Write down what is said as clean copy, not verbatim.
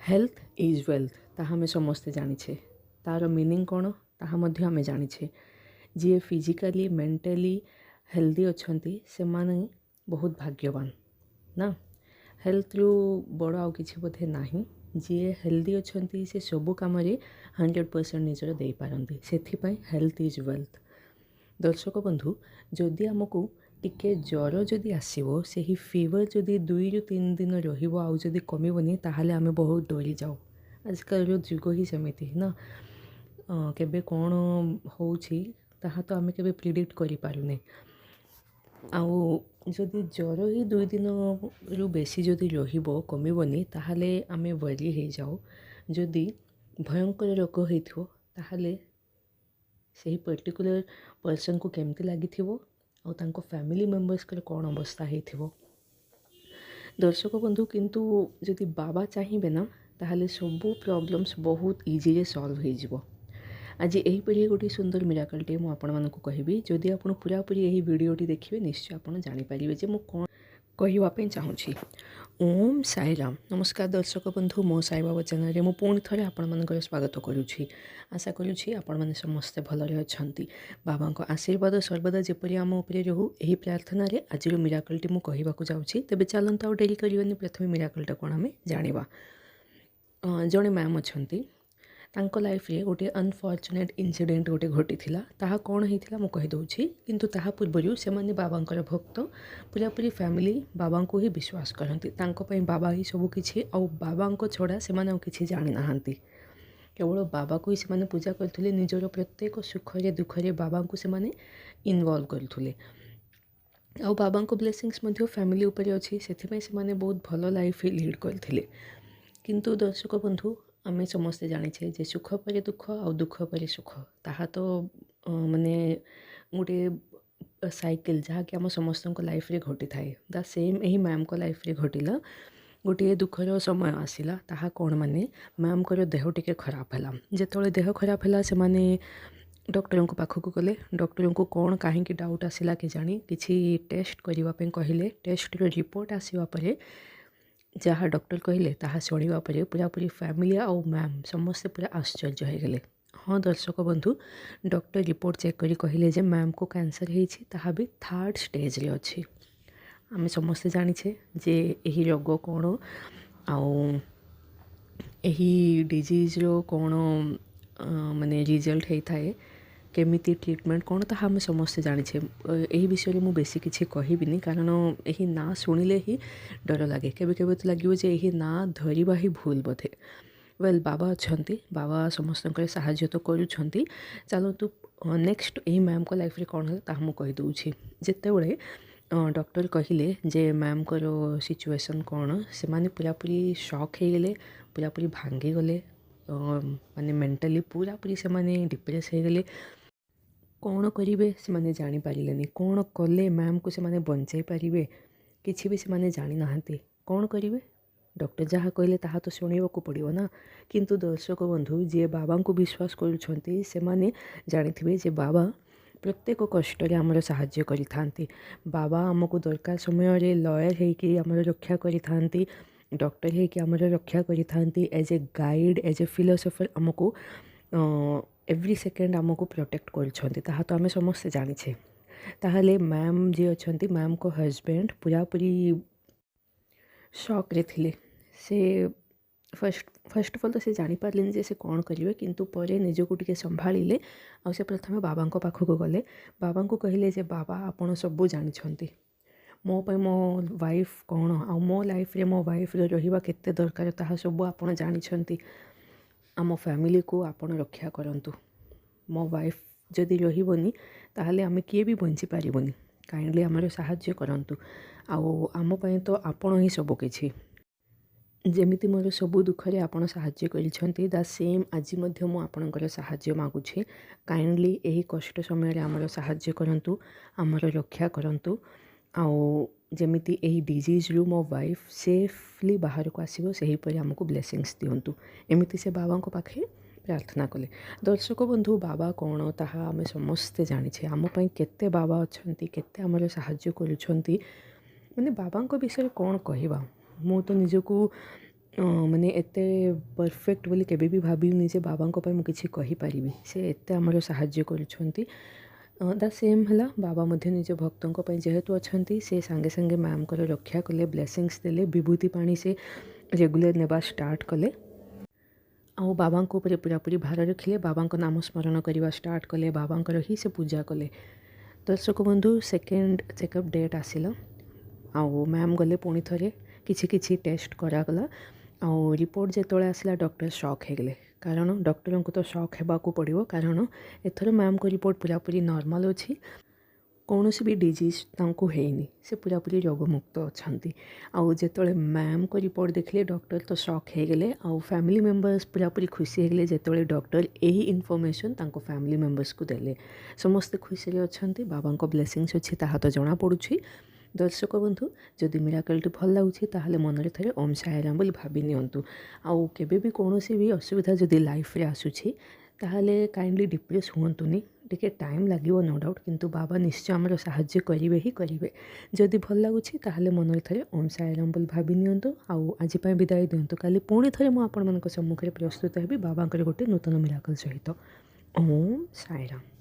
Health is wealth, ତାହା ଆମେ ସମସ୍ତେ ଜାଣିଛେ। ତା'ର ମିନିଂ କ'ଣ, ତାହା ମଧ୍ୟ ଆମେ ଜାଣିଛେ। ଯିଏ ଫିଜିକାଲି, ମେଣ୍ଟାଲି ହେଲ୍ଦି ଅଛନ୍ତି, ସେମାନେ ବହୁତ ଭାଗ୍ୟବାନ ନା। ହେଲ୍ଥରୁ ବଡ଼ ଆଉ କିଛି ବୋଧେ ନାହିଁ। ଯିଏ ହେଲ୍ଦି ଅଛନ୍ତି, ସେ ସବୁ କାମରେ 100% ନିଜର ଦେଇପାରନ୍ତି। ସେଥିପାଇଁ health is wealth. ଦର୍ଶକ ବନ୍ଧୁ, ଯଦି ଆମକୁ ଟିକେ ଜ୍ୱର ଯଦି ଆସିବ, ସେହି ଫିଭର୍ ଯଦି 2ରୁ 3 ଦିନ ରହିବ ଆଉ ଯଦି କମିବନି, ତାହେଲେ ଆମେ ବହୁତ ଡରିଯାଉ। ଆଜିକାଲିର ଯୁଗ ହିଁ ସେମିତି ନା। କେବେ କ'ଣ ହେଉଛି, ତାହା ତ ଆମେ କେବେ ପ୍ରିଡ଼ିକ୍ଟ କରିପାରୁନେ। ଆଉ ଯଦି ଜ୍ୱର ହିଁ 2 ଦିନରୁ ବେଶୀ ଯଦି ରହିବ, କମିବନି, ତାହେଲେ ଆମେ ୱରି ହେଇଯାଉ। ଯଦି ଭୟଙ୍କର ରୋଗ ହେଇଥିବ, ତାହେଲେ ସେହି ପର୍ଟିକୁଲାର ପର୍ସନକୁ କେମିତି ଲାଗିଥିବ ଆଉ ତାଙ୍କ ଫ୍ୟାମିଲି ମେମ୍ବର୍ସଙ୍କର କ'ଣ ଅବସ୍ଥା ହେଇଥିବ, ଦର୍ଶକ ବନ୍ଧୁ। କିନ୍ତୁ ଯଦି ବାବା ଚାହିଁବେ ନା, ତାହେଲେ ସବୁ ପ୍ରୋବ୍ଲେମ୍ସ ବହୁତ ଇଜିରେ ସଲ୍ଭ ହେଇଯିବ। ଆଜି ଏହିପରି ଗୋଟିଏ ସୁନ୍ଦର ମିରାକଲ୍ଟିଏ ମୁଁ ଆପଣମାନଙ୍କୁ କହିବି। ଯଦି ଆପଣ ପୁରାପୁରି ଏହି ଭିଡ଼ିଓଟି ଦେଖିବେ, ନିଶ୍ଚୟ ଆପଣ ଜାଣିପାରିବେ ଯେ ମୁଁ କ'ଣ କହିବା ପାଇଁ ଚାହୁଁଛି। ଓମ୍ ସାଇରାମ। ନମସ୍କାର ଦର୍ଶକ ବନ୍ଧୁ, ମୋ ସାଇବାବା ଚ୍ୟାନେଲରେ ମୁଁ ପୁଣି ଥରେ ଆପଣମାନଙ୍କର ସ୍ୱାଗତ କରୁଛି। ଆଶା କରୁଛି ଆପଣମାନେ ସମସ୍ତେ ଭଲରେ ଅଛନ୍ତି। ବାବାଙ୍କ ଆଶୀର୍ବାଦ ସର୍ବଦା ଯେପରି ଆମ ଉପରେ ରହୁ, ଏହି ପ୍ରାର୍ଥନାରେ ଆଜିର ମିରାକଲ୍ଟି ମୁଁ କହିବାକୁ ଯାଉଛି। ତେବେ ଚାଲନ୍ତୁ, ଆଉ ଡେରି କରିବାନି। ପ୍ରଥମେ ମିରାକଲ୍ଟା କ'ଣ ଆମେ ଜାଣିବା। ଜଣେ ମ୍ୟାମ୍ ଅଛନ୍ତି, ତାଙ୍କ ଲାଇଫ୍ରେ ଗୋଟିଏ ଅନଫର୍ଚୁନେଟ୍ ଇନସିଡେଣ୍ଟ ଗୋଟେ ଘଟିଥିଲା। ତାହା କ'ଣ ହେଇଥିଲା, ମୁଁ କହିଦେଉଛି। କିନ୍ତୁ ତାହା ପୂର୍ବରୁ ସେମାନେ ବାବାଙ୍କର ଭକ୍ତ। ପୁରାପୁରି ଫ୍ୟାମିଲି ବାବାଙ୍କୁ ହିଁ ବିଶ୍ୱାସ କରନ୍ତି। ତାଙ୍କ ପାଇଁ ବାବା ହିଁ ସବୁ କିଛି ଆଉ ବାବାଙ୍କ ଛଡ଼ା ସେମାନେ ଆଉ କିଛି ଜାଣିନାହାନ୍ତି। କେବଳ ବାବାକୁ ହିଁ ସେମାନେ ପୂଜା କରୁଥିଲେ। ନିଜର ପ୍ରତ୍ୟେକ ସୁଖରେ ଦୁଃଖରେ ବାବାଙ୍କୁ ସେମାନେ ଇନଭଲ୍ଭ କରୁଥିଲେ ଆଉ ବାବାଙ୍କ ବ୍ଲେସିଂସ୍ ମଧ୍ୟ ଫ୍ୟାମିଲି ଉପରେ ଅଛି। ସେଥିପାଇଁ ସେମାନେ ବହୁତ ଭଲ ଲାଇଫ୍ ହିଁ ଲିଡ଼୍ କରିଥିଲେ। କିନ୍ତୁ ଦର୍ଶକ ବନ୍ଧୁ, ଆମେ ସମସ୍ତେ ଜାଣିଛେ ଯେ ସୁଖ ପରେ ଦୁଃଖ ଆଉ ଦୁଃଖ ପରେ ସୁଖ, ତାହା ତ ମାନେ ଗୋଟିଏ ସାଇକେଲ୍, ଯାହାକି ଆମ ସମସ୍ତଙ୍କ ଲାଇଫ୍ରେ ଘଟିଥାଏ। The same ଏହି ମ୍ୟାମ୍ଙ୍କ ଲାଇଫ୍ରେ ଘଟିଲା। ଗୋଟିଏ ଦୁଃଖର ସମୟ ଆସିଲା। ତାହା କ'ଣ ମାନେ, ମ୍ୟାମ୍ଙ୍କର ଦେହ ଟିକେ ଖରାପ ହେଲା। ଯେତେବେଳେ ଦେହ ଖରାପ ହେଲା, ସେମାନେ ଡକ୍ଟରଙ୍କ ପାଖକୁ ଗଲେ। ଡକ୍ଟରଙ୍କୁ କ'ଣ କାହିଁକି ଡାଉଟ୍ ଆସିଲା କେଜାଣି, କିଛି ଟେଷ୍ଟ କରିବା ପାଇଁ କହିଲେ। ଟେଷ୍ଟର ରିପୋର୍ଟ ଆସିବା ପରେ ଯାହା ଡକ୍ଟର କହିଲେ, ତାହା ଶୁଣିବା ପରେ ପୁରାପୁରି ଫ୍ୟାମିଲି ଆଉ ମ୍ୟାମ୍ ସମସ୍ତେ ପୁରା ଆଶ୍ଚର୍ଯ୍ୟ ହେଇଗଲେ। ହଁ ଦର୍ଶକ ବନ୍ଧୁ, ଡକ୍ଟର ରିପୋର୍ଟ ଚେକ୍ କରି କହିଲେ ଯେ ମ୍ୟାମ୍କୁ କ୍ୟାନ୍ସର ହେଇଛି, ତାହା ବି ଥାର୍ଡ଼ ଷ୍ଟେଜ୍ରେ ଅଛି। ଆମେ ସମସ୍ତେ ଜାଣିଛେ ଯେ ଏହି ରୋଗ କ'ଣ ଆଉ ଏହି ଡିଜିଜ୍ର କ'ଣ ମାନେ ରିଜଲ୍ଟ ହେଇଥାଏ, କେମିତି ଟ୍ରିଟମେଣ୍ଟ କ'ଣ, ତାହା ଆମେ ସମସ୍ତେ ଜାଣିଛେ। ଏହି ବିଷୟରେ ମୁଁ ବେଶୀ କିଛି କହିବିନି, କାରଣ ଏହି ନାଁ ଶୁଣିଲେ ହିଁ ଡର ଲାଗେ। କେବେ କେବେ ତ ଲାଗିବ ଯେ ଏହି ନାଁ ଧରିବା ହିଁ ଭୁଲ ବୋଧେ। ୱେଲ୍, ବାବା ଅଛନ୍ତି, ବାବା ସମସ୍ତଙ୍କର ସାହାଯ୍ୟ ତ କରୁଛନ୍ତି। ଚାଲନ୍ତୁ, ନେକ୍ସଟ ଏହି ମ୍ୟାମ୍ଙ୍କ ଲାଇଫ୍ରେ କ'ଣ ହେଲା, ତାହା ମୁଁ କହିଦେଉଛି। ଯେତେବେଳେ ଡକ୍ଟର କହିଲେ ଯେ ମ୍ୟାମ୍ଙ୍କର ସିଚୁଏସନ୍ କ'ଣ, ସେମାନେ ପୁରାପୁରି ସକ୍ ହେଇଗଲେ, ପୁରାପୁରି ଭାଙ୍ଗିଗଲେ। ମାନେ ମେଣ୍ଟାଲି ପୁରାପୁରି ସେମାନେ ଡିପ୍ରେସ୍ ହେଇଗଲେ। କ'ଣ କରିବେ ସେମାନେ ଜାଣିପାରିଲେନି। କ'ଣ କଲେ ମ୍ୟାମ୍କୁ ସେମାନେ ବଞ୍ଚାଇ ପାରିବେ, କିଛି ବି ସେମାନେ ଜାଣିନାହାନ୍ତି। କ'ଣ କରିବେ? ଡକ୍ଟର ଯାହା କହିଲେ, ତାହା ତ ଶୁଣିବାକୁ ପଡ଼ିବ ନା। କିନ୍ତୁ ଦର୍ଶକ ବନ୍ଧୁ, ଯିଏ ବାବାଙ୍କୁ ବିଶ୍ୱାସ କରୁଛନ୍ତି, ସେମାନେ ଜାଣିଥିବେ ଯେ ବାବା ପ୍ରତ୍ୟେକ କଷ୍ଟରେ ଆମର ସାହାଯ୍ୟ କରିଥାନ୍ତି। ବାବା ଆମକୁ ଦରକାର ସମୟରେ ଲୟର୍ ହେଇକି ଆମର ରକ୍ଷା କରିଥାନ୍ତି, ଡକ୍ଟର ହେଇକି ଆମର ରକ୍ଷା କରିଥାନ୍ତି, as a guide, as a philosopher ଆମକୁ ଏଭ୍ରି ସେକେଣ୍ଡ ଆମକୁ ପ୍ରୋଟେକ୍ଟ କରୁଛନ୍ତି। ତାହା ତ ଆମେ ସମସ୍ତେ ଜାଣିଛେ। ତାହେଲେ ମ୍ୟାମ୍ ଯିଏ ଅଛନ୍ତି, ମ୍ୟାମ୍ଙ୍କ ହଜବେଣ୍ଡ ପୁରାପୁରି ସକ୍ରେ ଥିଲେ। ସେ ଫାର୍ଷ୍ଟ ଅଫ୍ ଅଲ୍ ତ ସେ ଜାଣିପାରିଲେନି ଯେ ସେ କ'ଣ କରିବେ। କିନ୍ତୁ ପରେ ନିଜକୁ ଟିକେ ସମ୍ଭାଳିଲେ ଆଉ ସେ ପ୍ରଥମେ ବାବାଙ୍କ ପାଖକୁ ଗଲେ। ବାବାଙ୍କୁ କହିଲେ ଯେ ବାବା, ଆପଣ ସବୁ ଜାଣିଛନ୍ତି। ମୋ ପାଇଁ ମୋ ୱାଇଫ୍ କ'ଣ ଆଉ ମୋ ଲାଇଫ୍ରେ ମୋ ୱାଇଫ୍ର ରହିବା କେତେ ଦରକାର, ତାହା ସବୁ ଆପଣ ଜାଣିଛନ୍ତି। ଆମ ଫ୍ୟାମିଲିକୁ ଆପଣ ରକ୍ଷା କରନ୍ତୁ। ମୋ ୱାଇଫ୍ ଯଦି ରହିବନି, ତାହେଲେ ଆମେ କିଏ ବି ବଞ୍ଚିପାରିବୁନି। କାଇଣ୍ଡଲି ଆମର ସାହାଯ୍ୟ କରନ୍ତୁ। ଆଉ ଆମ ପାଇଁ ତ ଆପଣ ହିଁ ସବୁ କିଛି। ଯେମିତି ମୋର ସବୁ ଦୁଃଖରେ ଆପଣ ସାହାଯ୍ୟ କରିଛନ୍ତି, the same ଆଜି ମଧ୍ୟ ମୁଁ ଆପଣଙ୍କର ସାହାଯ୍ୟ ମାଗୁଛି। କାଇଣ୍ଡଲି ଏହି କଷ୍ଟ ସମୟରେ ଆମର ସାହାଯ୍ୟ କରନ୍ତୁ, ଆମର ରକ୍ଷା କରନ୍ତୁ ଆଉ ଯେମିତି ଏହି ଡିଜିଜ୍ରୁ ମୋ ୱାଇଫ୍ ସେଫଲି ବାହାରକୁ ଆସିବ, ସେହିପରି ଆମକୁ ବ୍ଲେସିଂସ୍ ଦିଅନ୍ତୁ। ଏମିତି ସେ ବାବାଙ୍କ ପାଖେ ପ୍ରାର୍ଥନା କଲେ। ଦର୍ଶକ ବନ୍ଧୁ, ବାବା କ'ଣ, ତାହା ଆମେ ସମସ୍ତେ ଜାଣିଛେ। ଆମ ପାଇଁ କେତେ ବାବା ଅଛନ୍ତି, କେତେ ଆମର ସାହାଯ୍ୟ କରୁଛନ୍ତି। ମାନେ ବାବାଙ୍କ ବିଷୟରେ କ'ଣ କହିବା? ମୁଁ ତ ନିଜକୁ ମାନେ ଏତେ ପରଫେକ୍ଟ ବୋଲି କେବେ ବି ଭାବିନି ଯେ ବାବାଙ୍କ ପାଇଁ ମୁଁ କିଛି କହିପାରିବି। ସେ ଏତେ ଆମର ସାହାଯ୍ୟ କରୁଛନ୍ତି। ଦ ସେମ୍ ହେଲା, ବାବା ମଧ୍ୟ ନିଜ ଭକ୍ତଙ୍କ ପାଇଁ ଯେହେତୁ ଅଛନ୍ତି, ସେ ସାଙ୍ଗେ ସାଙ୍ଗେ ମ୍ୟାମ୍ଙ୍କର ରକ୍ଷା କଲେ, ବ୍ଲେସିଂସ୍ ଦେଲେ। ବିଭୂତି ପାଣି ସେ ରେଗୁଲାର ନେବା ଷ୍ଟାର୍ଟ କଲେ ଆଉ ବାବାଙ୍କ ଉପରେ ପୁରାପୁରି ଭାର ରଖିଲେ। ବାବାଙ୍କ ନାମ ସ୍ମରଣ କରିବା ଷ୍ଟାର୍ଟ କଲେ, ବାବାଙ୍କର ହିଁ ସେ ପୂଜା କଲେ। ଦର୍ଶକ ବନ୍ଧୁ, ସେକେଣ୍ଡ ଚେକଅପ୍ ଡେଟ୍ ଆସିଲା ଆଉ ମ୍ୟାମ୍ ଗଲେ। ପୁଣି ଥରେ କିଛି କିଛି ଟେଷ୍ଟ କରାଗଲା ଆଉ ରିପୋର୍ଟ ଯେତେବେଳେ ଆସିଲା, ଡକ୍ଟର ସକ୍ ହେଇଗଲେ। କାରଣ ଡକ୍ଟରଙ୍କୁ ତ ସକ୍ ହେବାକୁ ପଡ଼ିବ, କାରଣ ଏଥର ମ୍ୟାମ୍ଙ୍କ ରିପୋର୍ଟ ପୁରାପୁରି ନର୍ମାଲ୍ ଅଛି। କୌଣସି ବି ଡିଜିଜ୍ ତାଙ୍କୁ ହେଇନି, ସେ ପୁରାପୁରି ରୋଗମୁକ୍ତ ଅଛନ୍ତି। ଆଉ ଯେତେବେଳେ ମ୍ୟାମ୍ଙ୍କ ରିପୋର୍ଟ ଦେଖିଲେ, ଡକ୍ଟର ତ ସକ୍ ହେଇଗଲେ ଆଉ ଫ୍ୟାମିଲି ମେମ୍ବର୍ସ ପୁରାପୁରି ଖୁସି ହେଇଗଲେ ଯେତେବେଳେ ଡକ୍ଟର ଏହି ଇନଫର୍ମେସନ୍ ତାଙ୍କ ଫ୍ୟାମିଲି ମେମ୍ବର୍ସକୁ ଦେଲେ। ସମସ୍ତେ ଖୁସିରେ ଅଛନ୍ତି। ବାବାଙ୍କ ବ୍ଲେସିଂସ୍ ଅଛି, ତାହା ତ ଜଣାପଡ଼ୁଛି। ଦର୍ଶକ ବନ୍ଧୁ, ଯଦି ମିରାକଲ୍ଟି ଭଲ ଲାଗୁଛି, ତାହେଲେ ମନରେ ଥରେ ଓମ୍ ସାଇରାମ ବୋଲି ଭାବି ନିଅନ୍ତୁ। ଆଉ କେବେ ବି କୌଣସି ବି ଅସୁବିଧା ଯଦି ଲାଇଫ୍ରେ ଆସୁଛି, ତାହେଲେ କାଇଣ୍ଡଲି ଡିପ୍ରେସ୍ ହୁଅନ୍ତୁନି। ଟିକେ ଟାଇମ୍ ଲାଗିବ, ନୋ ଡାଉଟ୍, କିନ୍ତୁ ବାବା ନିଶ୍ଚୟ ଆମର ସାହାଯ୍ୟ କରିବେ ହିଁ କରିବେ। ଯଦି ଭଲ ଲାଗୁଛି, ତାହେଲେ ମନରେ ଥରେ ଓମ୍ ସାଇରାମ ବୋଲି ଭାବି ନିଅନ୍ତୁ ଆଉ ଆଜି ପାଇଁ ବିଦାୟ ଦିଅନ୍ତୁ। କାଲି ପୁଣି ଥରେ ମୁଁ ଆପଣମାନଙ୍କ ସମ୍ମୁଖରେ ପ୍ରସ୍ତୁତ ହେବି ବାବାଙ୍କର ଗୋଟେ ନୂତନ ମିରାକଲ୍ ସହିତ। ଓମ୍ ସାଇରାମ।